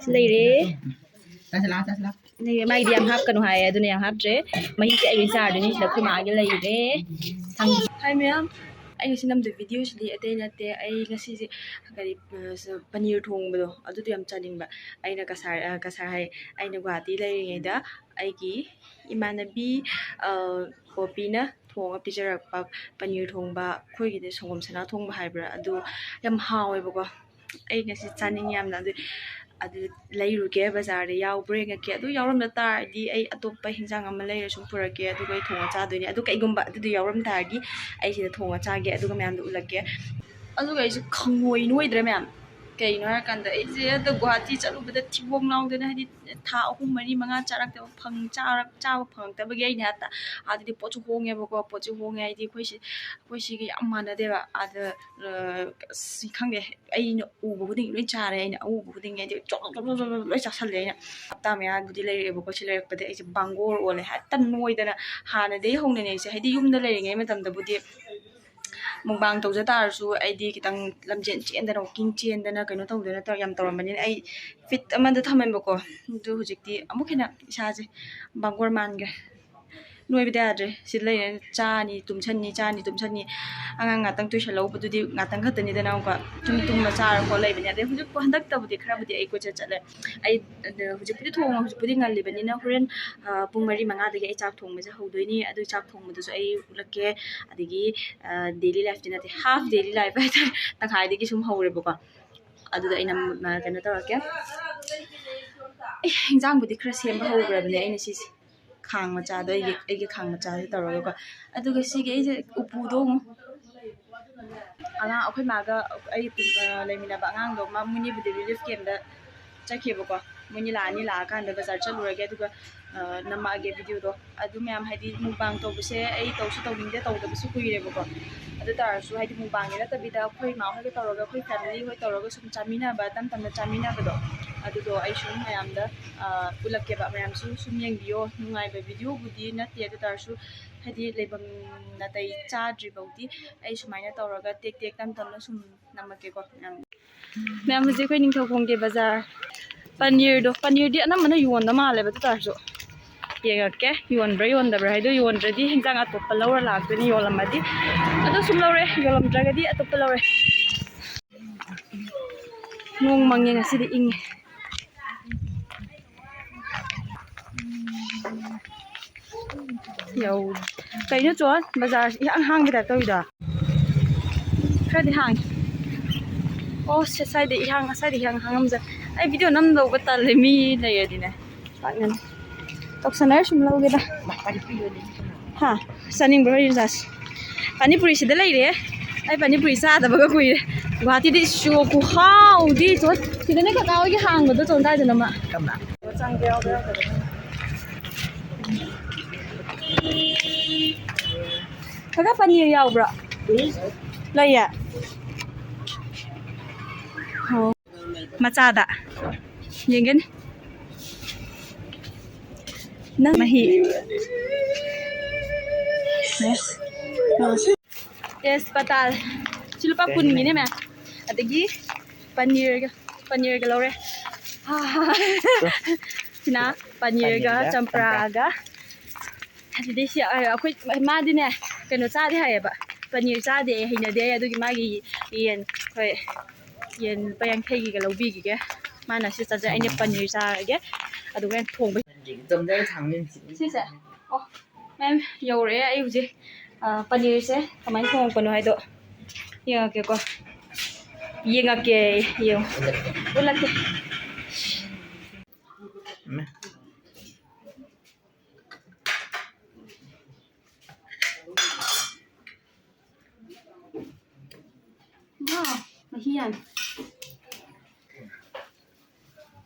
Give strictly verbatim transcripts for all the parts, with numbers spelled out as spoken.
ꯂꯩꯔꯦ꯫ ꯆꯥꯁꯤꯜꯂꯣ, ꯆꯥꯁꯤꯜꯂꯣ꯫ ꯂꯩꯔꯦ꯫ ꯃꯥꯏꯗꯤ ꯌꯥꯝ ꯍꯥꯞꯀꯅꯨ ꯍꯥꯏꯌꯦ, ꯑꯗꯨꯅ ꯌꯥꯝ ꯍꯥꯞꯇ꯭ꯔꯦ꯫ ꯃꯍꯤꯁꯦ ꯑꯩ ꯑꯣꯏꯅ ꯆꯥꯔꯗꯣꯏꯅꯤ꯫ ꯁꯤꯗ ꯑꯩꯈꯣꯏ ꯃꯥꯒꯤ ꯂꯩꯔꯦ꯫ ꯊꯥꯡ-, ꯍꯥꯏ ꯃꯌꯥꯝ, ꯑꯩ ꯉꯁꯤ ꯅꯝꯗꯣꯏ ꯚꯤꯗꯤꯑꯣꯁꯤꯗꯤ ꯑꯇꯩ ꯅꯠꯇꯦ꯫ ꯑꯩ ꯉꯁꯤꯁꯦ ꯀꯔꯤ, ꯑ, ꯄꯅꯤꯔ ꯊꯣꯡꯕꯗꯣ, ꯑꯗꯨꯗꯣ ꯌꯥꯝ ꯆꯥꯅꯤꯡꯕ꯫ ꯑꯩꯅ ꯀꯁꯥꯔ, ꯑ, ꯀꯁꯥꯔ ꯍꯥꯏ, ꯑꯩꯅ ꯒꯨꯍꯥꯇꯤ ꯂꯩꯔꯤꯉꯩꯗ ꯑꯩꯒꯤ ꯏꯃꯥꯟꯅꯕꯤ, ꯑ, ꯄꯣꯄꯤꯅ ꯊꯣꯡꯉ ꯄꯤꯖꯔꯛꯄ ꯄꯅꯤꯔ ꯊꯣꯡꯕ, ꯑꯩꯈꯣꯏꯒꯤꯗꯤ ꯁꯪꯒꯣꯝ ꯁꯅꯥ ꯊꯣꯡꯕ ꯍꯥꯏꯕ꯭ꯔꯥ, ꯑꯗꯨ ꯌꯥꯝ ꯍꯥꯎꯋꯦꯕꯀꯣ꯫ ꯑꯩ ꯉꯁꯤ ꯆꯥꯅꯤꯡꯉꯤ ꯌꯥꯝꯅ꯫ ꯑꯗꯨ, ꯑꯗꯨ ꯂꯩꯔꯨꯒꯦ, ꯕꯖꯥꯔꯗ ꯌꯥꯎꯕ꯭ꯔꯥ ꯌꯦꯡꯉꯛꯀꯦ꯫ ꯑꯗꯨ ꯌꯥꯎꯔꯝꯗ ꯇꯥꯔꯗꯤ ꯑꯩ ꯑꯇꯣꯞꯄ ꯍꯤꯟꯖꯥꯡ ꯑꯃ ꯂꯩꯔ ꯁꯨꯝ ꯄꯨꯔꯛꯀꯦ, ꯑꯗꯨꯒ ꯑꯩ ꯊꯣꯡꯉ ꯆꯥꯗꯣꯏꯅꯦ꯫ ꯑꯗꯨ ꯀꯩꯒꯨꯝꯕ ꯑꯗꯨꯗꯣ ꯌꯥꯎꯔꯝ ꯇꯥꯔꯗꯤ ꯑꯩ ꯁꯤꯗ ꯊꯣꯡꯉ ꯆꯥꯒꯦ, ꯑꯗꯨꯒ ꯃꯌꯥꯝꯗꯣ ꯎꯠꯂꯛꯀꯦ꯫ ꯑꯗꯨꯒ ꯑꯩꯁꯦ ꯈꯪꯉꯣꯏ ꯅꯣꯏꯗ꯭ꯔꯦ ꯃꯌꯥꯝ꯫ ꯀꯩꯅꯣ ꯍꯥꯏꯔꯀꯥꯟꯗ ꯑꯩꯁꯦ ꯍꯟꯗꯛ ꯒꯨꯍꯥꯇꯤ ꯆꯠꯂꯨꯕꯗ ꯊꯤꯕꯣꯡ ꯂꯥꯎꯗꯅ, ꯍꯥꯏꯗꯤ ꯊꯥ ꯑꯍꯨꯝ, ꯃꯔꯤ, ꯃꯉꯥ ꯆꯥꯔꯛꯇꯕ ꯐꯪ-, ꯆꯥꯔꯛ-, ꯆꯥꯕ ꯐꯪꯉꯛꯇꯕꯒꯤ ꯑꯩꯅ ꯍꯦꯛꯇ ꯑꯥꯗꯗꯤ ꯄꯣꯠꯁꯨ ꯍꯣꯡꯉꯦꯕꯀꯣ, ꯄꯣꯠꯁꯨ ꯍꯣꯡꯉꯦ ꯍꯥꯏꯗꯤ ꯑꯩꯈꯣꯏ ꯁꯤ-, ꯑꯩꯈꯣꯏ ꯁꯤꯒ ꯌꯥꯝ ꯃꯥꯟꯅꯗꯦꯕ꯫ ꯑꯥꯗ, ꯑ, ꯑꯁ, ꯈꯪꯗꯦ, ꯑꯩꯅ ꯎꯕ ꯈꯨꯗꯤꯡꯒꯤ ꯂꯣꯏ ꯆꯥꯔꯦ꯫ ꯑꯩꯅ ꯑꯎꯕ ꯈꯨꯗꯤꯡꯒꯤ ꯍꯥꯏꯗꯤ ꯆꯣꯞ ꯆꯣꯞ ꯆꯣꯞ ꯆꯣꯞ ꯂꯣꯏ ꯆꯥꯁꯜꯂꯦ꯫ ꯑꯩꯅ ꯍꯞꯇꯥ ꯃꯌꯥꯗꯤ ꯂꯩꯔꯛꯑꯦꯕꯀꯣ꯫ ꯁꯤ ꯂꯩꯔꯛꯄꯗꯩ ꯑꯩꯁꯦ ꯕꯥꯡꯒꯣꯔ ꯑꯣꯜꯂꯦ꯫ ꯍꯦꯛꯇ ꯅꯣꯏꯗꯅ, ꯍꯥꯟꯅꯗꯒꯤ ꯍꯧꯅꯅꯦ ꯑꯩꯁꯦ, ꯍꯥꯏꯗꯤ ꯌꯨꯝꯗ ꯂꯩꯔꯤꯉꯩ ꯃꯇꯝꯗꯕꯨꯗꯤ ꯃꯨꯛꯕꯥꯡ ꯇꯧꯖ ꯇꯥꯔꯁꯨ ꯑꯩꯗꯤ ꯈꯤꯇꯪ ꯂꯝꯖꯦꯟ ꯆꯦꯟꯗꯅ, ꯋꯥꯛꯀꯤꯡ ꯆꯦꯟꯗꯅ, ꯀꯩꯅꯣ ꯇꯧꯗꯅ ꯇꯧ-, ꯌꯥꯝ ꯇꯧꯔꯝꯕꯅꯤꯅ ꯑꯩ ꯐꯤꯠ ꯑꯃꯗ ꯊꯝꯃꯦꯕꯀꯣ꯫ ꯑꯗꯨ ꯍꯧꯖꯤꯛꯇꯤ ꯑꯃꯨꯛ ꯍꯦꯟꯅ ꯏꯁꯥꯁꯦ ꯕꯥꯡꯒꯣꯔ ꯃꯥꯟꯈ꯭ꯔꯦ꯫ ꯅꯣꯏꯕꯗꯤ ꯌꯥꯗ꯭ꯔꯦ꯫ ꯁꯤꯗ ꯂꯩꯔꯦ, ꯆꯥꯅꯤ, ꯇꯨꯝꯁꯟꯅꯤ, ꯆꯥꯅꯤ, ꯇꯨꯝꯁꯟꯅꯤ꯫ ꯑꯉꯥꯡ ꯉꯥꯛꯇꯪ ꯇꯨꯏꯁꯟ ꯂꯧꯕꯗꯨꯗꯤ ꯉꯥꯛꯇꯪ ꯈꯛꯇꯅꯤꯗꯅ, ꯑꯃꯨꯛꯀ ꯁꯨꯝ ꯇꯨꯝꯕ ꯆꯥꯔ ꯈꯣꯠ ꯂꯩꯕꯅꯦ꯫ ꯑꯗꯩ ꯍꯧꯖꯤꯛꯄꯨ, ꯍꯟꯗꯛꯇꯕꯨꯗꯤ ꯈꯔꯕꯨꯗꯤ ꯑꯩ ꯀꯣꯏꯆꯠ ꯆꯠꯂꯦ꯫ ꯑꯩ, ꯑꯗ, ꯍꯧꯖꯤꯛꯄꯨꯗꯤ ꯊꯣꯡꯉ-, ꯍꯧꯖꯤꯛꯄꯨꯗꯤ ꯉꯜꯂꯤꯕꯅꯤꯅ ꯍꯣꯔꯦꯟ, ꯑ, ꯄꯨꯡ ꯃꯔꯤ ꯃꯉꯥꯗꯒꯤ ꯑꯩ ꯆꯥꯛ ꯊꯣꯡꯕꯁꯦ ꯍꯧꯗꯣꯏꯅꯤ꯫ ꯑꯗꯨ ꯆꯥꯛ ꯊꯣꯡꯕꯗꯨꯁꯨ ꯑꯩ ꯎꯠꯂꯛꯀꯦ꯫ ꯑꯗꯒꯤ, ꯑ, daily lifeꯇꯤ ꯅꯠꯇꯦ, half daily life ꯍꯥꯏꯇꯥꯔꯦ꯫ ꯇꯪꯈꯥꯏꯗꯒꯤ ꯁꯨꯝ ꯍꯧꯔꯦꯕꯀꯣ꯫ ꯑꯗꯨꯗ ꯑꯩꯅ, ꯎꯝ, ꯀꯩꯅꯣ ꯇꯧꯔꯛꯀꯦ꯫ ꯑꯦ, ꯏꯟꯖꯥꯡꯕꯨꯗꯤ ꯈꯔ ꯁꯦꯝꯕ ꯍꯧꯈ꯭ꯔꯕꯅꯦ ꯑꯩꯅ ꯁꯤꯁꯦ꯫ ꯈꯥꯡ ꯃꯆꯥꯗꯣ, ꯑꯩꯒꯤ, ꯑꯩꯒꯤ ꯈꯥꯡ ꯃꯆꯥꯁꯦ ꯇꯧꯔꯒꯀꯣ꯫ ꯑꯗꯨꯒ ꯁꯤꯒꯤ ꯑꯩꯁꯦ ꯎꯄꯨꯗꯣ ꯑꯃꯨꯛ, ꯑꯉꯥꯡ, ꯑꯩꯈꯣꯏ ꯃꯥꯒ ꯑꯩ, ꯑ, ꯂꯩꯃꯤꯟꯅꯕ ꯑꯉꯥꯡꯗꯣ, ꯃꯥ, ꯃꯣꯏꯅꯤꯕꯨꯗꯤ relief campꯇ ꯆꯠꯈꯤꯕꯀꯣ꯫ ꯃꯣꯏꯅꯤ ꯂꯥꯛꯑꯅꯤ, ꯂꯥꯛꯑꯀꯥꯟꯗ ꯕꯖꯥꯔ ꯆꯠꯂꯨꯔꯒꯦ, ꯑꯗꯨꯒ, ꯑ, ꯅꯝꯃꯛꯑꯒꯦ videoꯗꯣ꯫ ꯑꯗꯨ ꯃꯌꯥꯝ, ꯍꯥꯏꯗꯤ, ꯃꯨꯛꯕꯥꯡ ꯇꯧꯕꯁꯦ ꯑꯩ ꯇꯧꯁꯨ ꯇꯧꯅꯤꯡꯗꯦ, ꯇꯧꯗꯕꯁꯨ ꯀꯨꯏꯔꯦꯕꯀꯣ꯫ ꯑꯗꯨ ꯇꯥꯔꯁꯨ, ꯍꯥꯏꯗꯤ, ꯃꯨꯛꯕꯥꯡꯒꯤ ꯅꯠꯇꯕꯤꯗ ꯑꯩꯈꯣꯏ ꯏꯃꯥ ꯍꯣꯏꯒ ꯇꯧꯔꯒ, ꯑꯩꯈꯣꯏ family ꯍꯣꯏ ꯇꯧꯔꯒ ꯁꯨꯝ ꯆꯥꯃꯤꯟꯅꯕ, ꯇꯞ ꯇꯞꯅ ꯆꯥꯃꯤꯟꯅꯕꯗꯣ, ꯑꯗꯨꯗꯣ ꯑꯩ ꯁꯨꯝ ꯃꯌꯥꯝꯗ, ꯑ, ꯎꯠꯂꯛꯀꯦꯕ꯫ ꯃꯌꯥꯝꯁꯨ ꯁꯨꯝ ꯌꯦꯡꯕꯤꯌꯣ꯫ ꯅꯨꯡꯉꯥꯏꯕ videoꯕꯨꯗꯤ ꯅꯠꯇꯦ, ꯑꯗꯨ ꯇꯥꯔꯁꯨ, ꯍꯥꯏꯗꯤ, ꯂꯩꯐꯝ ꯅꯥꯇꯩ ꯆꯥꯗ꯭ꯔꯤ ꯐꯥꯎꯗꯤ ꯑꯩ ꯁꯨꯃꯥꯏꯅ ꯇꯧꯔꯒ ꯇꯦꯛ ꯇꯦꯛ ꯇꯞ ꯇꯞꯅ ꯁꯨꯝ ꯅꯝꯃꯛꯀꯦꯀꯣ꯫ ꯃꯌꯥꯝ, ꯃꯌꯥꯝ, ꯍꯧꯖꯤꯛ ꯑꯩꯈꯣꯏ ꯅꯤꯡꯊꯧꯈꯣꯡꯒꯤ ꯕꯖꯥꯔ ꯄꯅꯤꯔꯗꯣ, ꯄꯅꯤꯔꯗꯤ ꯑꯅꯝꯕꯅ ꯌꯣꯟꯗ ꯃꯥꯜꯂꯦꯕ, ꯑꯗꯨ ꯇꯥꯔꯁꯨ ꯌꯦꯡꯉꯛꯀꯦ, ꯌꯣꯟꯕ꯭ꯔꯥ ꯌꯣꯟꯗꯕ꯭ꯔꯥ ꯍꯥꯏꯗꯣ꯫ ꯌꯣꯟꯗ꯭ꯔꯗꯤ ꯍꯤꯟꯖꯥꯡ ꯑꯇꯣꯞꯄ ꯂꯧꯔ ꯂꯥꯛꯇꯣꯏꯅꯤ, ꯌꯣꯜꯂꯝꯃꯗꯤ꯫ ꯑꯗꯣ ꯁꯨꯝ ꯂꯧꯔꯦ, ꯌꯣꯜꯂꯝꯗ꯭ꯔꯒꯗꯤ ꯑꯇꯣꯞꯄ ꯂꯧꯔꯦ꯫ ꯅꯣꯡ ꯃꯪꯉꯦ ꯉꯁꯤꯗꯤ, ꯏꯪꯉꯦ꯫ ꯌꯧ-, ꯀꯩꯅꯣ ꯆꯣꯟ, ꯕꯖꯥꯔ ꯏꯍꯥꯡ ꯍꯥꯡꯕ ꯇꯥꯏꯞ ꯇꯧꯋꯤꯗ꯫ ꯈꯔꯗꯤ ꯍꯥꯡꯉꯤ꯫ ꯑꯣ, ꯁꯦ, ꯁ꯭ꯋꯥꯏꯗ ꯏꯍꯥꯡ, ꯁ꯭ꯋꯥꯏꯗ ꯏꯍꯥꯡ ꯍꯥꯡꯉꯝꯖ-, ꯑꯩ ꯚꯤꯗꯤꯑꯣ ꯅꯝꯗꯧꯕ ꯇꯜꯂꯦ, ꯃꯤ ꯂꯩꯔꯗꯤꯅꯦ꯫ ꯄꯥꯛꯅꯅꯦ꯫ ꯇꯧꯁꯟꯅꯔ ꯁꯨꯝ ꯂꯧꯒꯦꯗ꯫ ꯍꯥ? ꯆꯥꯅꯤꯡꯕ꯭ꯔꯣ ꯔꯤꯟꯖꯥꯁ? ꯄꯥꯅꯤꯄꯨꯔꯤ ꯁꯤꯗ ꯂꯩꯔꯦ꯫ ꯑꯩ ꯄꯥꯅꯤꯄꯨꯔꯤ ꯆꯥꯗꯕꯒ ꯀꯨꯏꯔꯦ꯫ ꯒꯨꯍꯥꯇꯤꯗ ꯏꯁ, ꯈꯨꯍꯥꯎꯗꯤ ꯆꯣ-, ꯁꯤꯗꯅꯦ ꯀꯀꯥ ꯍꯣꯏꯒꯤ ꯍꯥꯡꯕꯗꯣ ꯆꯣꯟ ꯀꯥꯏꯗꯅꯣꯃ꯫ ꯆꯪꯕ ꯌꯥꯎꯕ ꯌꯥꯎꯗꯕ꯫ ꯀꯀꯥ ꯄꯅꯤꯔ ꯌꯥꯎꯕ꯭ꯔꯣ? ꯂꯩꯌꯦ꯫ ꯑꯣ꯫ ꯃꯆꯥꯗ ꯌꯦꯡꯒꯅꯤ꯫ ꯅꯪ ꯃꯍꯤ꯫ ꯌꯦꯁ꯫ ꯌꯦꯁ, ꯄꯇꯥꯜ꯫ ꯁꯤ ꯂꯨꯄꯥ ꯀꯨꯟꯒꯤꯅꯦ, ꯃꯌꯥꯝ꯫ ꯑꯗꯒꯤ ꯄꯅꯤꯔꯒ, ꯄꯅꯤꯔꯒ ꯂꯧꯔꯦ꯫ ꯁꯤꯅ ꯄꯅꯤꯔꯒ ꯄꯅꯤꯔꯒ ꯆꯝꯄ꯭ꯔꯥꯒ꯫ ꯑꯗꯨꯗꯩ ꯁꯤ, ꯑ, ꯑꯩꯈꯣꯏ ꯃꯥꯗꯤꯅꯦ, ꯀꯩꯅꯣ ꯆꯥꯗꯦ ꯍꯥꯏꯌꯦꯕ, ꯄꯅꯤꯔ ꯆꯥꯗꯦ, ꯍꯩꯅꯗꯦ꯫ ꯑꯗꯨꯒꯤ ꯃꯥꯒꯤ ꯌꯦꯟ, ꯍꯣꯏ, ꯌꯦꯟ ꯂꯨꯄꯥ ꯌꯥꯡꯈꯩꯒꯤꯒ ꯂꯧꯕꯤꯈꯤꯒꯦ꯫ ꯃꯥꯅ ꯁꯤ ꯆꯥꯖꯩ, ꯑꯩꯅ ꯄꯅꯤꯔ ꯆꯥꯔꯒꯦ꯫ ꯑꯗꯨꯒ ꯊꯣꯡꯕ꯫ ꯁꯤꯁꯦ, ꯑꯣ, ꯃꯦꯝ, ꯌꯧꯔꯛꯑꯦ꯫ ꯑꯩ ꯍꯧꯖꯤꯛ, ꯑ, ꯄꯅꯤꯔꯁꯦ ꯀꯃꯥꯏꯅ ꯊꯣꯡꯉꯛꯄꯅꯣ ꯍꯥꯏꯗꯣ ꯌꯦꯡꯉꯛꯀꯦꯀꯣ꯫ ꯌꯦꯡꯉꯛꯀꯦ, ꯌꯦꯡꯉꯣ꯫ ꯎꯠꯂꯛꯀꯦ꯫ ꯋꯥ, ꯃꯍꯤ ꯌꯥꯝ꯫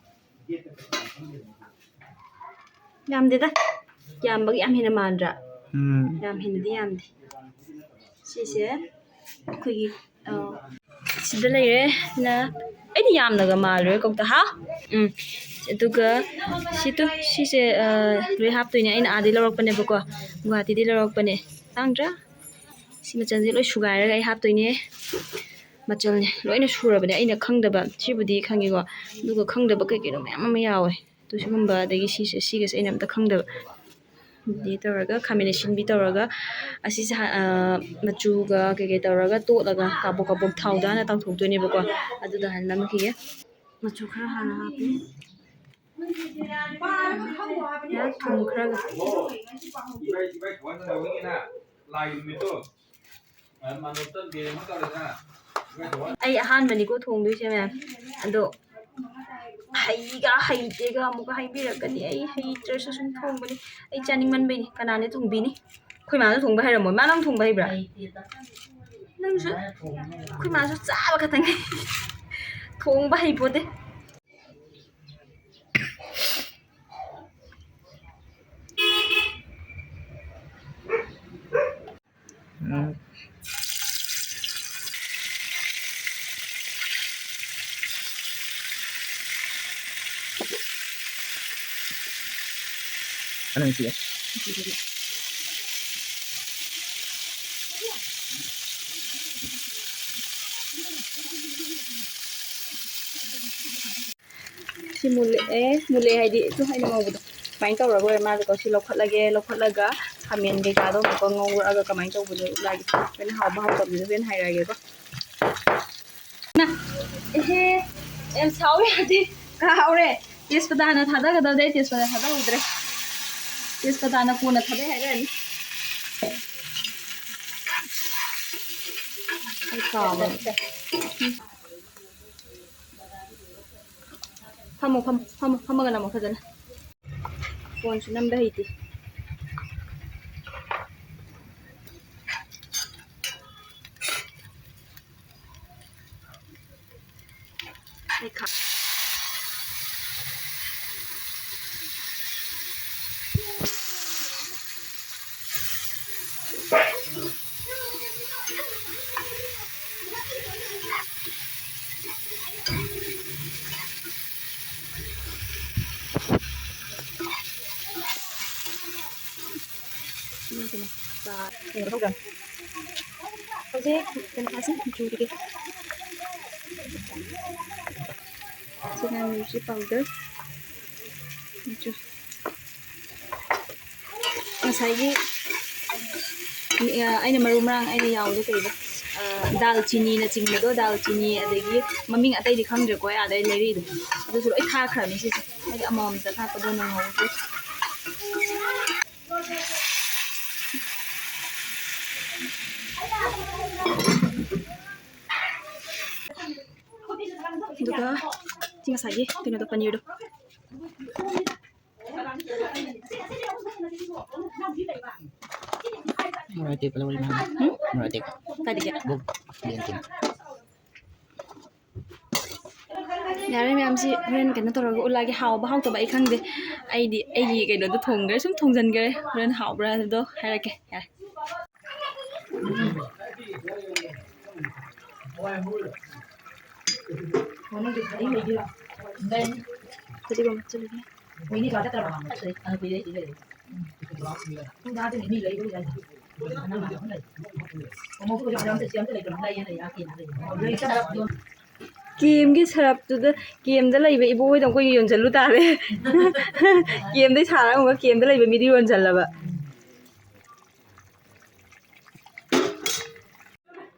ꯌꯥꯝꯗꯦꯗ꯫ ꯌꯥꯝꯕꯒꯤ ꯌꯥꯝ ꯍꯦꯟꯅ ꯃꯥꯟꯗ꯭ꯔꯥ? ꯎꯝ꯫ ꯌꯥꯝ ꯍꯦꯟꯅꯗꯤ ꯌꯥꯝꯗꯦ꯫ ꯁꯤꯁꯦ ꯑꯩꯈꯣꯏꯒꯤ, ꯑ, ꯁꯤꯗ ꯂꯩꯔꯦ꯫ ꯁꯤꯅ ꯑꯩꯗꯤ ꯌꯥꯝꯅꯒ ꯃꯥꯜꯂꯨꯔꯦ ꯀꯧꯇꯥ꯫ ꯍꯥ? ꯎꯝ꯫ ꯑꯗꯨꯒ ꯁꯤꯗꯣ, ꯁꯤꯁꯦ, ꯑ, ꯂꯣꯏ ꯍꯥꯞꯇꯣꯏꯅꯦ꯫ ꯑꯩꯅ ꯑꯥꯗꯩ ꯂꯧꯔꯛꯄꯅꯦꯕꯀꯣ꯫ ꯒꯨꯍꯥꯇꯤꯗꯩ ꯂꯧꯔꯛꯄꯅꯦ꯫ ꯇꯥꯡꯗ꯭ꯔꯥ? ꯁꯤ ꯃꯆꯜꯁꯦ ꯂꯣꯏ ꯁꯨꯒꯥꯏꯔꯒ ꯑꯩ ꯍꯥꯞꯇꯣꯏꯅꯦ꯫ ꯃꯆꯜꯅꯦ, ꯂꯣꯏꯅ ꯁꯨꯔꯕꯅꯦ꯫ ꯑꯩꯅ ꯈꯪꯗꯕ ꯁꯤꯕꯨꯗꯤ ꯈꯪꯉꯤꯀꯣ, ꯑꯗꯨꯒ ꯈꯪꯗꯕ ꯀꯩ ꯀꯩꯅꯣ ꯃꯌꯥꯝ ꯑꯃ ꯌꯥꯎꯋꯦ꯫ ꯑꯗꯨ ꯁꯤꯒꯨꯝꯕ, ꯑꯗꯒꯤ ꯁꯤꯁꯦ, ꯁꯤꯒꯁꯦ ꯑꯩꯅ ꯑꯝꯇ ꯈꯪꯗꯕ꯫ ꯑꯗꯨꯗꯤ ꯇꯧꯔꯒ ꯈꯥꯃꯦꯟ ꯑꯁꯤꯟꯕꯤ ꯇꯧꯔꯒ ꯑꯁꯤꯁꯦ ꯍꯥ-, ꯑ, ꯃꯆꯨꯒ ꯀꯩꯀꯩ ꯇꯧꯔꯒ ꯇꯣꯠꯂꯒ ꯀꯥꯕꯣꯛ ꯀꯥꯕꯣꯛ ꯊꯥꯎꯗ ꯍꯥꯟꯅ ꯇꯥꯎꯊꯣꯛꯇꯣꯏꯅꯦꯕꯀꯣ꯫ ꯑꯗꯨꯗꯣ ꯍꯥꯟꯅ ꯅꯝꯈꯤꯒꯦ꯫ ꯃꯆꯨ ꯈꯔ ꯍꯥꯟꯅ ꯍꯥꯞꯄꯤ꯫ ꯊꯨꯝ ꯈꯔꯒ꯫ ꯑꯩ ꯑꯍꯥꯟꯕꯅꯤꯀꯣ ꯊꯣꯡꯗꯣꯏꯁꯦ ꯃꯌꯥꯝ꯫ ꯑꯗꯣ ꯍꯩꯒ ꯍꯩꯇꯦꯒ ꯑꯃꯨꯛꯀ ꯍꯥꯏꯕꯤꯔꯛꯀꯅꯤ꯫ ꯑꯩ ꯍꯩꯇ꯭ꯔꯁꯨ ꯁꯨꯝ ꯊꯣꯡꯕꯅꯤ꯫ ꯑꯩ ꯆꯥꯅꯤꯡꯃꯟꯕꯩꯅꯤ꯫ ꯀꯅꯥꯅ ꯊꯣꯡꯕꯤꯅꯤ? ꯑꯩꯈꯣꯏ ꯃꯥꯁꯨ ꯊꯣꯡꯕ ꯍꯩꯔꯝꯃꯣꯏ꯫ ꯃꯥ ꯅꯪ ꯊꯣꯡꯕ ꯍꯩꯕ꯭ꯔꯥ? ꯅꯪꯁꯨ꯫ ꯑꯩꯈꯣꯏ ꯃꯥꯁꯨ ꯆꯥꯕ ꯈꯛꯇꯪ ꯍꯩ꯫ ꯊꯣꯡꯕ ꯍꯩꯄꯣꯠꯇꯦ꯫ ꯎꯝ꯫ ꯑꯅꯝꯁꯤ꯫ ꯁꯤ ꯃꯨꯜꯂꯛꯑꯦ꯫ ꯃꯨꯜꯂꯛꯑꯦ ꯍꯥꯏꯗꯤ ꯁꯨꯝ ꯑꯩꯅ ꯉꯧꯕꯗꯣ꯫ ꯁꯨꯃꯥꯏꯅ ꯇꯧꯔꯒ ꯑꯣꯏꯔ ꯃꯥꯜꯂꯦꯀꯣ꯫ ꯁꯤ ꯂꯧꯈꯠꯂꯒꯦ꯫ ꯂꯧꯈꯠꯂꯒ ꯈꯥꯃꯦꯟ ꯀꯩꯀꯥꯗꯣ ꯑꯃꯨꯛꯀ ꯉꯧꯔꯛꯑꯒ ꯀꯃꯥꯏꯅ ꯇꯧꯕꯅꯣ ꯎꯠꯂꯛꯑꯒꯦ꯫ ꯑꯩꯈꯣꯏꯅ ꯍꯥꯎꯕ ꯍꯥꯎꯇꯕꯗꯨꯁꯨ ꯍꯣꯔꯦꯟ ꯍꯥꯏꯔꯛꯑꯒꯦꯀꯣ꯫ ꯅ-, ꯑꯦꯍꯦ, ꯌꯥꯝ ꯁꯥꯎ ꯌꯥꯗꯦ꯫ ꯀꯥꯎꯔꯦ꯫ ꯇꯦꯖꯄꯇꯥꯅ ꯊꯥꯗꯒꯗꯕꯗꯤ ꯑꯩ ꯇꯦꯖꯄꯇꯥ ꯊꯥꯗꯍꯧꯗ꯭ꯔꯦ꯫ ꯇꯦꯖꯄꯇꯥꯅ ꯀꯣꯟꯅ ꯊꯥꯗꯩ ꯍꯥꯏꯔꯛꯑꯅꯤ꯫ ꯑꯩ ꯀꯥꯎꯔꯦ꯫ ꯐꯝꯃꯣ, ꯐꯝꯃꯣ, ꯐꯝꯃꯣ, ꯐꯝꯃꯒ ꯅꯝꯃꯣ ꯐꯖꯅ꯫ ꯐꯣꯟꯁꯨ ꯅꯝꯕ ꯍꯩꯇꯦ꯫ ꯑꯩ ꯈꯥ-, ꯍꯧꯖꯤꯛ ꯀꯩꯅꯣ ꯊꯥꯁꯤ, ꯃꯆꯨ ꯀꯩꯀꯩ꯫ ꯁꯤꯅ ꯃꯤꯔꯆꯤ ꯄꯥꯎꯗꯔ꯫ ꯉꯁꯥꯏꯒꯤ, ꯑ, ꯑꯩꯅ ꯃꯔꯨ ꯃꯔꯥꯡ ꯑꯩꯅ ꯌꯥꯎꯕꯗꯣ ꯀꯩꯕ? ꯑ, ꯗꯥꯜ ꯆꯤꯅꯤꯅꯆꯤꯡꯕꯗꯣ, ꯗꯥꯜ ꯆꯤꯅꯤ, ꯑꯗꯒꯤ ꯃꯃꯤꯡ ꯑꯇꯩꯗꯤ ꯈꯪꯗ꯭ꯔꯦꯀꯣ, ꯑꯩ ꯑꯥꯗꯩ ꯂꯩꯔꯛꯏꯗꯣ꯫ ꯑꯗꯨꯁꯨ ꯂꯣꯏ ꯊꯥꯛꯈ꯭ꯔꯕꯅꯤ ꯁꯤꯁꯦ꯫ ꯍꯥꯏꯗꯤ ꯑꯃꯃꯝꯇ ꯊꯥꯛꯄꯗꯣ ꯅꯪꯍꯧꯗ꯭ꯔꯦ꯫ ꯑꯗꯨꯒ ꯁꯤ ꯉꯁꯥꯏꯒꯤ ꯀꯩꯅꯣꯗꯣ, ꯄꯅꯤꯔꯗꯣ꯫ ꯃꯣꯔꯣꯛ ꯑꯇꯦꯛꯄ ꯂꯧꯔꯤ ꯃꯥꯅ꯫ ꯎꯝ? ꯃꯣꯔꯣꯛ ꯑꯇꯦꯛꯄ꯫ ꯀꯥꯏꯗꯒꯤ? ꯕꯨꯛ, ꯌꯦꯟ ꯊꯤꯟ꯫ ꯌꯥꯔꯦ ꯃꯌꯥꯝꯁꯤ, ꯍꯣꯔꯦꯟ ꯀꯩꯅꯣ ꯇꯧꯔꯒ ꯎꯠꯂꯛꯑꯒꯦ꯫ ꯍꯥꯎꯕ ꯍꯥꯎꯇꯕ ꯑꯩ ꯈꯪꯗꯦ꯫ ꯑꯩꯗꯤ ꯑꯩꯒꯤ ꯀꯩꯅꯣꯗꯣ ꯊꯣꯡꯈ꯭ꯔꯦ, ꯁꯨꯝ ꯊꯣꯡꯖꯤꯟꯈ꯭ꯔꯦ꯫ ꯍꯣꯔꯦꯟ ꯍꯥꯎꯕ꯭ꯔꯥ ꯍꯥꯏꯕꯗꯣ ꯍꯥꯏꯔꯛꯀꯦ꯫ ꯌꯥꯔꯦ꯫ ꯐꯗꯤꯒꯣꯝ ꯍꯥꯞꯆꯤꯜꯂꯒꯦ꯫ ꯀꯦꯝꯒꯤ ꯁꯔꯞꯇꯨꯗ, ꯀꯦꯝꯗ ꯂꯩꯕ ꯏꯕꯣꯍꯣꯏꯗ ꯑꯩꯈꯣꯏ ꯌꯣꯟꯁꯤꯜꯂꯨ ꯇꯥꯔꯦ꯫ ꯀꯦꯝꯗꯩ ꯁꯥꯔꯒ ꯑꯃꯨꯛ ꯀꯦꯝꯗ ꯂꯩꯕ ꯃꯤꯗꯤ ꯌꯣꯟꯁꯤꯜꯂꯕ꯫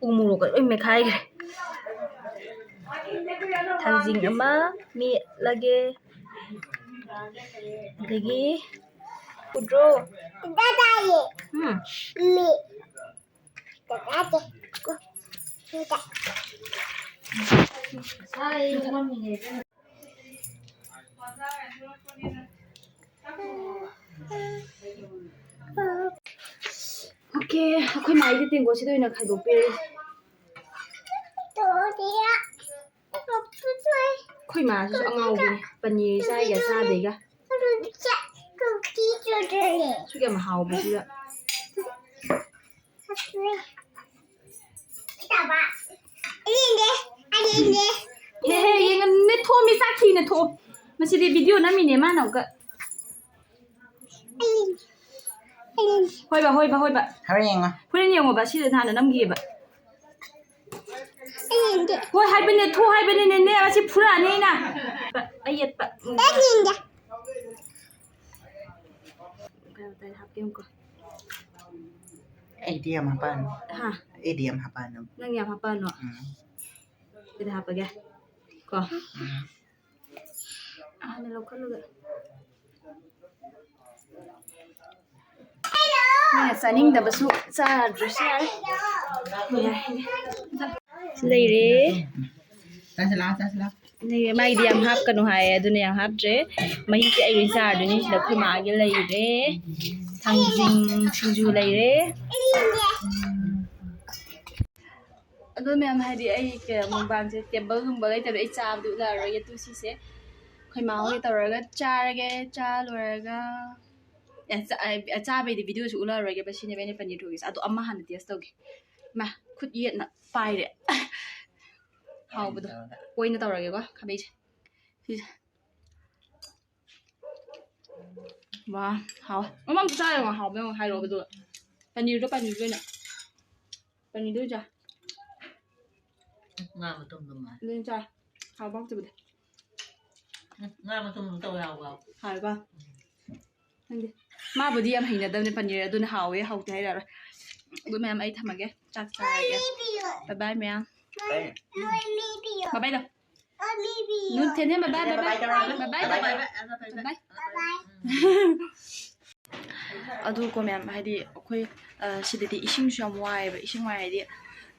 ꯎ ꯃꯣꯔꯣꯛꯀ ꯂꯣꯏ ꯃꯦꯠꯈꯥꯏꯈ꯭ꯔꯦ꯫ ꯊꯥꯡꯖꯤꯡ ꯑꯃ ꯃꯦꯠꯂꯒꯦ꯫ ꯑꯗꯒꯤ ꯎꯗ꯭ꯔꯣ? ꯎꯝ꯫ ꯑꯣꯀꯦ, ꯑꯩꯈꯣꯏ ꯃꯥꯏꯗꯤ ꯇꯦꯡꯀꯣꯠꯁꯤꯗ ꯑꯣꯏꯅ ꯈꯥꯏꯗꯣꯛꯄꯤꯔꯒꯦ꯫ ꯑꯩꯈꯣꯏ ꯃꯥꯁꯤꯁꯨ ꯑꯉꯥꯎꯕꯤꯅꯤ, ꯄꯅꯤꯔ ꯆꯥꯏꯒ ꯆꯥꯗꯦꯒ꯫ ꯁꯨꯛ ꯌꯥꯝ ꯍꯥꯎꯕꯁꯤꯗ꯫ ꯍꯦ, ꯍꯦ, ꯌꯦꯡꯉ-, ꯅꯦꯠꯊꯣꯛꯑꯝꯃꯤ, ꯆꯥꯛ ꯊꯤꯅ ꯊꯣꯛꯑꯣ꯫ ꯃꯁꯤꯗꯤ ꯚꯤꯗꯤꯑꯣ ꯅꯝꯃꯤꯅꯦ ꯃꯥꯅ ꯑꯃꯨꯛꯀ꯫ ꯍꯣꯏꯕ, ꯍꯣꯏꯕ, ꯍꯣꯏꯕ꯫ ꯍꯣꯔꯦꯟ ꯌꯦꯡꯉꯣ꯫ ꯍꯣꯔꯦꯟ ꯌꯦꯡꯉꯣꯕ, ꯁꯤꯗ ꯍꯥꯟꯅ ꯅꯝꯈꯤꯑꯕ꯫ ꯍꯣꯏ ꯍꯥꯏꯕꯅꯦ, ꯊꯨ ꯍꯥꯏꯕꯅꯤꯅꯦ, ꯅꯦ, ꯑꯁꯤ ꯐꯨꯔꯛꯑꯅꯤ ꯑꯩꯅ꯫ ꯑꯌꯦꯠꯄ꯫ ꯀꯩꯅꯣ ꯇꯧꯔꯦ, ꯍꯥꯞꯀꯦ ꯑꯃꯨꯛꯀ꯫ ꯑꯩꯗꯤ ꯌꯥꯝ ꯍꯥꯞꯄꯛꯑꯅꯨ꯫ ꯍꯥ? ꯑꯩꯗꯤ ꯌꯥꯝ ꯍꯥꯞꯄꯛꯑꯅꯨ꯫ ꯅꯪ ꯌꯥꯝ ꯍꯥꯞꯄꯛꯑꯅꯨ? ꯎꯝ꯫ ꯑꯗꯨꯗꯤ ꯍꯥꯞꯄꯒꯦ꯫ ꯀꯣ꯫ ꯎꯝ꯫ ꯍꯥꯟꯅ ꯂꯧꯈꯠꯂꯒ꯫ ꯃꯤꯅ ꯆꯥꯅꯤꯡꯗꯕꯁꯨ ꯆꯥꯗ꯭ꯔꯁꯨ ꯌꯥꯏ꯫ ꯂꯩꯔꯦ꯫ ꯆꯥꯁꯤꯜꯂꯣ, ꯆꯥꯁꯤꯜꯂꯣ꯫ ꯂꯩꯔꯦ꯫ ꯃꯥꯒꯤꯗꯤ ꯌꯥꯝ ꯍꯥꯞꯀꯅꯨ ꯍꯥꯏꯌꯦ, ꯑꯗꯨꯅ ꯌꯥꯝ ꯍꯥꯞꯇ꯭ꯔꯦ꯫ ꯃꯍꯤꯁꯦ ꯑꯩ ꯂꯣꯏ ꯆꯥꯔꯗꯣꯏꯅꯤ꯫ ꯁꯤꯗ ꯑꯩꯈꯣꯏ ꯃꯥꯒꯤ ꯂꯩꯔꯦ꯫ ꯊꯥꯡꯖꯤꯡ ꯁꯤꯡꯖꯨ ꯂꯩꯔꯦ꯫ ꯑꯗꯣ ꯃꯌꯥꯝ, ꯍꯥꯏꯗꯤ ꯑꯩ ꯀꯩ, ꯃꯨꯛꯕꯥꯡꯁꯦ ꯇꯦꯕꯜꯒꯨꯝꯕ ꯂꯩꯇꯕ, ꯑꯩ ꯆꯥꯕꯗꯤ ꯎꯠꯂꯛꯑꯔꯣꯏꯒꯦ꯫ ꯑꯗꯨ ꯁꯤꯁꯦ ꯑꯩꯈꯣꯏ ꯃꯥ ꯍꯣꯏ ꯇꯧꯔꯒ ꯆꯥꯔꯒꯦ꯫ ꯆꯥ ꯂꯣꯏꯔꯒ, ꯑꯦ, ꯆꯥ-, ꯑꯦ, ꯆꯥꯕꯩꯗꯤ ꯚꯤꯗꯤꯑꯣꯁꯨ ꯎꯠꯂꯛꯑꯔꯣꯏꯒꯦꯕ꯫ ꯁꯤꯅꯦꯕ ꯑꯩꯅ ꯄꯅꯤꯔ ꯊꯣꯡꯉꯤꯁꯦ꯫ ꯑꯗꯣ ꯑꯃ ꯍꯥꯟꯅ ꯇꯦꯁ ꯇꯧꯒꯦ꯫ ꯃꯥ, ꯈꯨꯠ ꯌꯦꯠꯅ ꯄꯥꯏꯔꯦ꯫ ꯍꯥꯎꯕꯗꯣ꯫ ꯑꯣꯏꯅ ꯇꯧꯔꯒꯦꯀꯣ, ꯈꯥꯕꯩꯁꯦ꯫ ꯁꯤꯁꯦ꯫ ꯋꯥ, ꯍꯥꯎꯋꯦ꯫ ꯃꯃꯥꯡꯁꯨ ꯆꯥꯔꯦ, ꯍꯥꯎꯕ ꯌꯦꯡꯉꯣ, ꯍꯥꯏꯔꯛꯑꯣ ꯑꯗꯨꯒ꯫ ꯄꯅꯤꯔꯗꯣ, ꯄꯅꯤꯔꯗꯣ ꯑꯣꯏꯅ꯫ ꯄꯅꯤꯔꯗꯣ ꯑꯣꯏꯅ ꯆꯥ꯫ ꯉꯥ ꯃꯇꯨꯝꯗꯣ ꯃꯥꯜꯂꯦ꯫ ꯑꯗꯨ ꯑꯣꯏꯅ ꯆꯥ꯫ ꯍꯥꯎꯕ ꯍꯥꯎꯇꯕꯗꯤ꯫ ꯎꯝ, ꯉꯥ ꯃꯇꯨꯝꯗꯣ ꯇꯧ ꯌꯥꯎꯕ꯫ ꯍꯥꯎꯋꯦꯀꯣ? ꯎꯝ꯫ ꯈꯪꯗꯦ꯫ ꯃꯥꯕꯨꯗꯤ ꯌꯥꯝ ꯍꯩꯅꯗꯕꯅꯦ ꯄꯅꯤꯔ, ꯑꯗꯨꯅ ꯍꯥꯎꯋꯦ ꯍꯥꯎꯇꯦ ꯍꯥꯏꯔꯛꯑꯔꯣꯏ꯫ ꯑꯗꯨ ꯃꯌꯥꯝ, ꯑꯩ ꯊꯝꯃꯒꯦ꯫ ꯆꯥꯛ ꯆꯥꯔꯒꯦ꯫ ꯕꯥꯏ ꯕꯥꯏ ꯃꯌꯥꯝ꯫ ꯕꯥꯏ ꯕꯥꯏ ꯂꯥꯎ꯫ ꯅꯨꯡꯊꯤꯜꯅꯦ, ꯕꯥꯏ ꯕꯥꯏ, ꯕꯥꯏ ꯕꯥꯏ, ꯕꯥꯏ ꯕꯥꯏ꯫ ꯕꯥꯏ ꯕꯥꯏ꯫ ꯑꯗꯨ ꯀꯣ ꯃꯌꯥꯝ, ꯍꯥꯏꯗꯤ ꯑꯩꯈꯣꯏ, ꯑ, ꯁꯤꯗꯗꯤ ꯏꯁꯤꯡꯁꯨ ꯌꯥꯝ ꯋꯥꯏꯑꯦꯕ꯫ ꯏꯁꯤꯡ ꯋꯥꯏ ꯍꯥꯏꯗꯤ,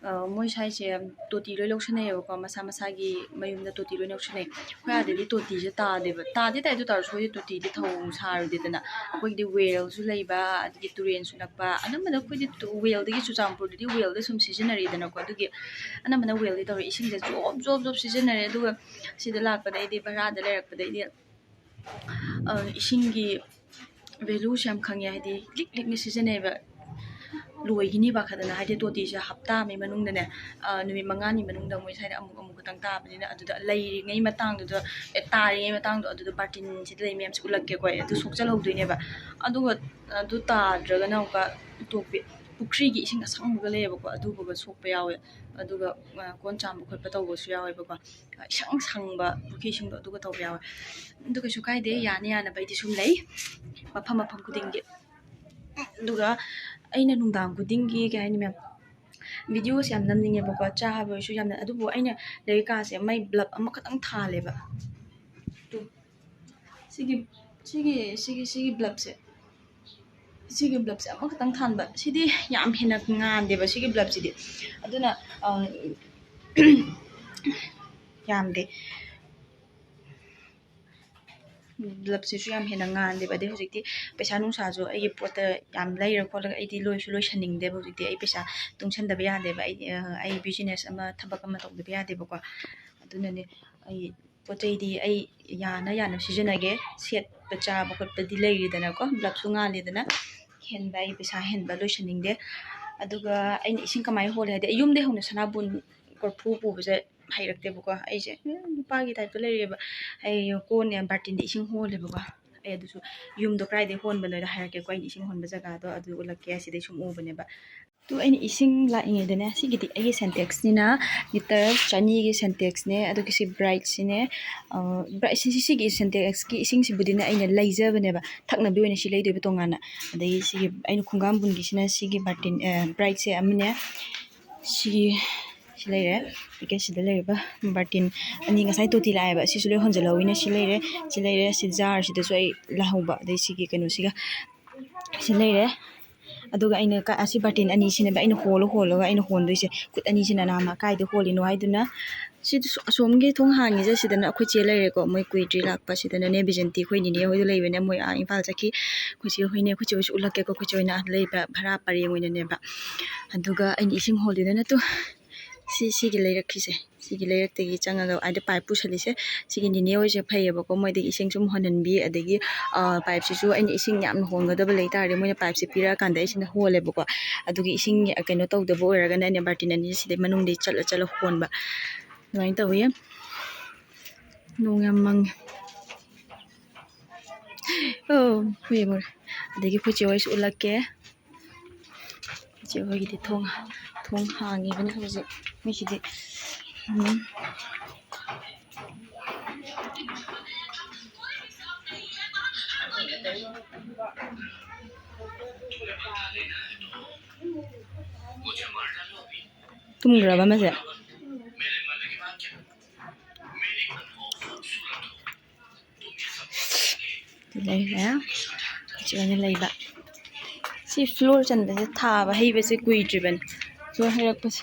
ꯑ, ꯃꯣꯏ ꯁ꯭ꯋꯥꯏꯁꯦ ꯇꯣꯇꯤ ꯂꯣꯏ ꯂꯧꯁꯟꯅꯩꯌꯦꯕꯀꯣ, ꯃꯁꯥ ꯃꯁꯥꯒꯤ ꯃꯌꯨꯝꯗ ꯇꯣꯇꯤ ꯂꯣꯏ ꯂꯧꯁꯟꯅꯩ꯫ ꯑꯩꯈꯣꯏ ꯑꯥꯗꯗꯤ ꯇꯣꯇꯤꯁꯦ ꯇꯥꯗꯦꯕ꯫ ꯇꯥꯗꯦ ꯇꯥꯏ, ꯑꯗꯨ ꯇꯥꯔꯁꯨ ꯑꯩꯈꯣꯏꯗꯤ ꯇꯣꯇꯤꯗꯤ ꯊꯧ ꯁꯥꯔꯨꯗꯦꯗꯅ꯫ ꯑꯩꯈꯣꯏꯒꯤꯗꯤ ꯋꯦꯜꯁꯨ ꯂꯩꯕ, ꯑꯗꯒꯤ ꯇꯨꯔꯦꯜꯁꯨ ꯅꯛꯄ꯫ ꯑꯅꯝꯕꯅ ꯑꯩꯈꯣꯏꯗꯤ ꯇꯨ-, ꯋꯦꯜꯗꯒꯤ, ꯆꯨꯔꯆꯥꯟꯄꯨꯔꯗꯗꯤ ꯋꯦꯜꯗ ꯁꯨꯝ ꯁꯤꯖꯤꯟꯅꯔꯤꯗꯅꯀꯣ꯫ ꯑꯗꯨꯒꯤ ꯑꯅꯝꯕꯅ ꯋꯦꯜꯗꯤ ꯇꯧꯔꯦ꯫ ꯏꯁꯤꯡꯁꯦ ꯖꯣꯞ, ꯖꯣꯞ, ꯖꯣꯞ ꯁꯤꯖꯤꯟꯅꯔꯦ꯫ ꯑꯗꯨꯒ ꯁꯤꯗ ꯂꯥꯛꯄꯗꯩꯗꯤ, ꯚꯔꯥꯗ ꯂꯩꯔꯛꯄꯗꯩꯗꯤ, ꯑ, ꯏꯁꯤꯡꯒꯤ valueꯁꯦ ꯌꯥꯝ ꯈꯪꯉꯦ꯫ ꯍꯥꯏꯗꯤ ꯂꯤꯛ ꯂꯤꯛꯅ ꯁꯤꯖꯤꯟꯅꯩꯕ꯫ ꯂꯣꯏꯈꯤꯅꯤ ꯄꯥꯈꯠꯇꯅ꯫ ꯍꯥꯏꯗꯤ ꯇꯣꯇꯤꯁꯦ ꯍꯞꯇꯥ ꯑꯃꯒꯤ ꯃꯅꯨꯡꯗꯅꯦ, ꯑ, ꯅꯨꯃꯤꯠ ꯃꯉꯥꯅꯤ ꯃꯅꯨꯡꯗ ꯃꯣꯏ ꯁ꯭ꯋꯥꯏꯗ ꯑꯃꯨꯛ, ꯑꯃꯨꯛ ꯈꯛꯇꯪ ꯇꯥꯕꯅꯤꯅ, ꯑꯗꯨꯗ ꯂꯩꯔꯤꯉꯩ ꯃꯇꯥꯡꯗꯨꯗ, ꯑꯦ, ꯇꯥꯔꯤꯉꯩ ꯃꯇꯥꯡꯗꯣ ꯑꯗꯨꯗ ꯕꯥꯔꯇꯤꯟꯁꯤꯗ ꯂꯩ ꯃꯌꯥꯝꯁꯦ ꯎꯠꯂꯛꯀꯦꯀꯣ ꯑꯩ꯫ ꯑꯗꯨ ꯁꯣꯛꯆꯜꯍꯧꯗꯣꯏꯅꯦꯕ꯫ ꯑꯗꯨꯒ ꯑꯗꯨ ꯇꯥꯗ꯭ꯔꯒꯅ ꯑꯃꯨꯛꯀ ꯇꯣꯛꯄꯤ꯫ ꯄꯨꯈ꯭ꯔꯤꯒꯤ ꯏꯁꯤꯡ ꯑꯁꯪꯕꯒ ꯂꯩꯌꯦꯕꯀꯣ, ꯑꯗꯨꯒꯨꯝꯕ ꯁꯣꯛꯄ ꯌꯥꯎꯋꯦ꯫ ꯑꯗꯨꯒ ꯀꯣꯟ ꯆꯥꯝꯕ ꯈꯣꯠꯄ ꯇꯧꯕꯁꯨ ꯌꯥꯎꯋꯦꯕꯀꯣ, ꯏꯁꯪ ꯁꯪꯕ ꯄꯨꯈ꯭ꯔꯤ ꯏꯁꯤꯡꯗꯣ, ꯑꯗꯨꯒ ꯇꯧꯕ ꯌꯥꯎꯋꯦ꯫ ꯑꯗꯨ ꯀꯩꯁꯨ ꯀꯥꯏꯗꯦ, ꯌꯥꯅ ꯌꯥꯅꯕ ꯑꯩꯗꯤ ꯁꯨꯝ ꯂꯩ ꯃꯐꯝ ꯃꯐꯝ ꯈꯨꯗꯤꯡꯒꯤ꯫ ꯑꯗꯨꯒ ꯑꯩꯅ ꯅꯨꯡꯗꯥꯡ ꯈꯨꯗꯤꯡꯒꯤ, ꯀꯩ ꯍꯥꯏꯅꯤ ꯃꯦꯝ, ꯚꯤꯗꯤꯑꯣꯁꯦ ꯌꯥꯝ ꯅꯝꯅꯤꯡꯉꯦꯕꯀꯣ, ꯆꯥꯕ ꯑꯣꯏꯔꯁꯨ ꯌꯥꯝꯅ꯫ ꯑꯗꯨꯕꯨ ꯑꯩꯅ ꯂꯩꯔꯤꯀꯥꯁꯦ ꯃꯩ ꯕ꯭ꯂꯕ ꯑꯃꯈꯛꯇꯪ ꯊꯥꯜꯂꯦꯕ꯫ ꯇꯨ, ꯁꯤꯒꯤ ꯁꯤꯒꯤ ꯁꯤꯒꯤ ꯁꯤꯒꯤ ꯕ꯭ꯂꯕꯁꯦ, ꯁꯤꯒꯤ ꯕ꯭ꯂꯕꯁꯦ ꯑꯃꯈꯛꯇꯪ ꯊꯥꯟꯕ, ꯁꯤꯗꯤ ꯌꯥꯝ ꯍꯦꯟꯅ ꯉꯥꯟꯗꯦꯕ ꯁꯤꯒꯤ ꯕ꯭ꯂꯕꯁꯤꯗꯤ꯫ ꯑꯗꯨꯅ ꯌꯥꯝꯗꯦ, ꯕ꯭ꯂꯕꯁꯤꯁꯨ ꯌꯥꯝ ꯍꯦꯟꯅ ꯉꯥꯟꯗꯦꯕ꯫ ꯑꯗꯩ ꯍꯧꯖꯤꯛꯇꯤ ꯄꯩꯁꯥ ꯅꯨꯡꯁꯥꯁꯨ ꯑꯩꯒꯤ ꯄꯣꯠꯇ ꯌꯥꯝ ꯂꯩꯔ ꯈꯣꯠꯂꯒ ꯑꯩꯗꯤ ꯂꯣꯏꯁꯨ ꯂꯣꯏꯁꯟꯅꯤꯡꯗꯦꯕ꯫ ꯍꯧꯖꯤꯛꯇꯤ ꯑꯩ ꯄꯩꯁꯥ ꯇꯨꯡꯁꯟꯗꯕ ꯌꯥꯗꯦꯕ꯫ ꯑꯩ ꯑꯩ ꯕꯤꯖꯤꯅꯦꯁ ꯑꯃ, ꯊꯕꯛ ꯑꯃ ꯇꯧꯗꯕ ꯌꯥꯗꯦꯕꯀꯣ꯫ ꯑꯗꯨꯅꯅꯦ ꯑꯩ ꯄꯣꯠ ꯆꯩꯗꯤ ꯑꯩ ꯌꯥꯅ ꯌꯥꯅ ꯁꯤꯖꯤꯟꯅꯒꯦ꯫ ꯁꯦꯠꯄ ꯆꯥꯕ ꯈꯣꯠꯄꯗꯤ ꯂꯩꯔꯤꯗꯅꯀꯣ, ꯕ꯭ꯂꯕꯁꯨ ꯉꯥꯜꯂꯤꯗꯅ, ꯍꯦꯟꯕ, ꯑꯩ ꯄꯩꯁꯥ ꯍꯦꯟꯕ ꯂꯣꯏꯁꯟꯅꯤꯡꯗꯦ꯫ ꯑꯗꯨꯒ ꯑꯩꯅ ꯏꯁꯤꯡ ꯀꯃꯥꯏꯅ ꯍꯣꯜꯂꯦ ꯍꯥꯏꯗꯤ, ꯑꯩ ꯌꯨꯝꯗꯩ ꯍꯧꯅ ꯁꯅꯥꯕꯨꯟ ꯀꯣꯔꯐꯨ ꯄꯨꯕꯁꯦ ꯍꯩꯔꯛꯇꯦꯕꯀꯣ꯫ ꯑꯩꯁꯦ ꯅꯨꯄꯥꯒꯤ ꯇꯥꯏꯞꯇ ꯂꯩꯔꯦꯕ꯫ ꯑꯩ ꯀꯣꯟꯅꯦ, ꯕꯥꯔꯇꯤꯟꯗ ꯏꯁꯤꯡ ꯍꯣꯜꯂꯦꯕꯀꯣ꯫ ꯑꯩ ꯑꯗꯨꯁꯨ ꯌꯨꯝꯗꯣ ꯀꯗꯥꯏꯗꯩ ꯍꯣꯟꯕꯅꯣꯗꯣ ꯍꯥꯏꯔꯛꯀꯦꯀꯣ꯫ ꯑꯩꯅ ꯏꯁꯤꯡ ꯍꯣꯟꯕ ꯖꯒꯥꯗꯣ ꯑꯗꯨ ꯎꯠꯂꯛꯀꯦ꯫ ꯑꯁꯤꯗꯩ ꯁꯨꯝ ꯎꯕꯅꯦꯕ꯫ ꯑꯗꯨ ꯑꯩꯅ ꯏꯁꯤꯡ ꯂꯥꯛꯏꯉꯩꯗꯅꯦ, ꯁꯤꯒꯤꯗꯤ ꯑꯩꯒꯤ ꯁꯦꯟꯇꯦꯛꯁꯅꯤꯅ, ꯂꯤꯇꯔ ꯆꯅꯤꯒꯤ ꯁꯦꯟꯇꯦꯛꯁꯅꯦ꯫ ꯑꯗꯨꯒ ꯁꯤ ꯕ꯭ꯔꯥꯏꯠꯁꯤꯅꯦ, ꯕ꯭ꯔꯥꯏꯠꯁꯤ, ꯁꯤꯒꯤ ꯁꯦꯟꯇꯦꯛꯁꯀꯤ ꯏꯁꯤꯡꯁꯤꯕꯨꯗꯤꯅꯦ ꯑꯩꯅ ꯂꯩꯖꯕꯅꯦꯕ, ꯊꯛꯅꯕꯒꯤ ꯑꯣꯏꯅ ꯁꯤ ꯂꯩꯗꯣꯏꯕ ꯇꯣꯉꯥꯟꯅ꯫ ꯑꯗꯒꯤ ꯁꯤꯒꯤ ꯑꯩꯅ ꯈꯣꯡꯒꯥꯝꯕꯨꯟꯒꯤꯁꯤꯅ ꯁꯤꯒꯤ ꯕꯥꯔꯇꯤꯟ, ꯕ꯭ꯔꯥꯏꯠꯁꯦ ꯑꯃꯅꯦ, ꯁꯤꯒꯤ ꯁꯤ ꯂꯩꯔꯦ꯫ ꯑꯗꯒꯤ ꯁꯤꯗ ꯂꯩꯔꯤꯕ ꯕꯥꯔꯇꯤꯟ ꯑꯅꯤ, ꯉꯁꯥꯏ ꯇꯣꯇꯤ ꯂꯥꯛꯑꯦꯕ, ꯁꯤꯁꯨ ꯂꯣꯏ ꯍꯣꯟꯖꯜꯍꯧꯋꯤꯅꯦ꯫ ꯁꯤ ꯂꯩꯔꯦ, ꯁꯤ ꯂꯩꯔꯦ꯫ ꯁꯤ ꯖꯥꯔꯁꯤꯗꯁꯨ ꯑꯩ ꯂꯥꯛꯍꯧꯕ, ꯑꯗꯩ ꯁꯤꯒꯤ ꯀꯩꯅꯣꯁꯤꯒ ꯁꯤ ꯂꯩꯔꯦ꯫ ꯑꯗꯨꯒ ꯑꯩꯅ ꯀ-, ꯑꯁꯤ ꯕꯥꯔꯇꯤꯟ ꯑꯅꯤꯁꯤꯅꯦꯕ ꯑꯩꯅ ꯍꯣꯜꯂ ꯍꯣꯜꯂꯒ ꯑꯩꯅ ꯍꯣꯟꯗꯣꯏꯁꯦ꯫ ꯈꯨꯠ ꯑꯅꯤꯁꯤꯅ ꯅꯥꯝꯃ ꯀꯥꯏꯗ ꯍꯣꯜꯂꯤꯅꯣ ꯍꯥꯏꯗꯨꯅ꯫ ꯁꯤꯗꯁꯨ ꯑꯁꯣꯝꯒꯤ ꯊꯣꯡ ꯍꯥꯡꯉꯤꯁꯦ, ꯁꯤꯗꯅ ꯑꯩꯈꯣꯏ ꯆꯦ ꯂꯩꯔꯦꯀꯣ, ꯃꯣꯏ ꯀꯨꯏꯗ꯭ꯔꯤ ꯂꯥꯛꯄ꯫ ꯁꯤꯗꯅꯅꯦ ꯕꯤꯖꯟꯇꯤ, ꯑꯩꯈꯣꯏ ꯅꯤꯅꯦ ꯍꯣꯏꯗ ꯂꯩꯕꯅꯦ, ꯃꯣꯏ ꯑꯥ ꯏꯝꯐꯥꯜ ꯆꯠꯈꯤ꯫ ꯑꯩꯈꯣꯏ ꯆꯦ ꯍꯣꯏꯅꯦ, ꯑꯩꯈꯣꯏ ꯆꯦ ꯍꯣꯏꯁꯨ ꯎꯠꯂꯛꯀꯦꯀꯣ꯫ ꯑꯩꯈꯣꯏ ꯆꯦ ꯍꯣꯏꯅ ꯑꯥꯗ ꯂꯩꯕ ꯚꯔꯥ ꯄꯔꯦꯡ ꯑꯣꯏꯅꯅꯦꯕ꯫ ꯑꯗꯨꯒ ꯑꯩꯅ ꯏꯁꯤꯡ ꯍꯣꯜꯂꯤꯗꯅ ꯇꯨ ꯁꯤ, ꯁꯤꯒꯤ ꯂꯩꯔꯛꯀꯤꯁꯦ, ꯁꯤꯒꯤ ꯂꯩꯔꯛꯇꯒꯤ ꯆꯪꯉꯒ ꯑꯥꯗ ꯄꯥꯏꯞ ꯄꯨꯁꯜꯂꯤꯁꯦ꯫ ꯁꯤꯒꯤ ꯅꯤꯅꯦ ꯍꯣꯏꯁꯦ ꯐꯩꯌꯦꯕꯀꯣ, ꯃꯣꯏꯗꯒꯤ ꯏꯁꯤꯡ ꯁꯨꯝ ꯍꯣꯟꯍꯟꯕꯤ, ꯑꯗꯒꯤ ꯄꯥꯏꯞꯁꯤꯁꯨ ꯑꯩꯅ ꯏꯁꯤꯡ ꯌꯥꯝꯅ ꯍꯣꯟꯒꯗꯕ ꯂꯩ ꯇꯥꯔꯗꯤ ꯃꯣꯏꯅ ꯄꯥꯏꯞꯁꯦ ꯄꯤꯔꯛꯑꯀꯥꯟꯗ ꯑꯩꯁꯤꯅ ꯍꯣꯜꯂꯦꯕꯀꯣ꯫ ꯑꯗꯨꯒꯤ ꯏꯁꯤꯡ ꯀꯩꯅꯣ ꯇꯧꯗꯕ ꯑꯣꯏꯔꯒꯅ ꯑꯩꯅ ꯕꯥꯔꯇꯤꯟ ꯑꯅꯤꯁꯦ ꯁꯤꯗꯩ ꯃꯅꯨꯡꯗꯒꯤ ꯆꯠꯂ ꯆꯠꯂ ꯍꯣꯟꯕ, ꯑꯗꯨꯃꯥꯏꯅ ꯇꯧꯋꯤ꯫ ꯅꯣꯡ ꯌꯥꯝ ꯃꯪꯉꯦ꯫ ꯑꯣ, ꯍꯨꯏ ꯃꯣꯔꯦ꯫ ꯑꯗꯒꯤ ꯑꯩꯈꯣꯏ ꯆꯦ ꯍꯣꯏꯁꯨ ꯎꯠꯂꯛꯀꯦ꯫ ꯆꯦ ꯍꯣꯏꯒꯤꯗꯤ ꯊꯣꯡ, ꯊꯣꯡ ꯍꯥꯡꯉꯤꯕꯅꯤ ꯍꯧꯖꯤꯛ꯫ ꯃꯤꯁꯤꯗꯤ, ꯎꯝ꯫ ꯇꯨꯝꯈ꯭ꯔꯕ ꯃꯁꯦ? ꯂꯩꯔꯦ꯫ ꯁꯤ ꯑꯣꯏꯅ ꯂꯩꯕ꯫ ꯁꯤ floor ꯆꯟꯕꯁꯦ, ꯊꯥꯕ ꯍꯩꯕꯁꯦ ꯀꯨꯏꯗ꯭ꯔꯤꯕꯅꯤ꯫ Floor ꯍꯩꯔꯛꯄꯁꯦ꯫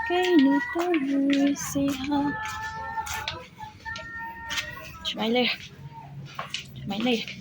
ꯀꯩꯅꯣ ꯇꯧꯔꯤꯁꯦ, ꯍꯥ? ꯁꯨꯃꯥꯏꯅ ꯂꯩꯔꯦ꯫ ꯁꯨꯃꯥꯏꯅ ꯂꯩꯔꯦ꯫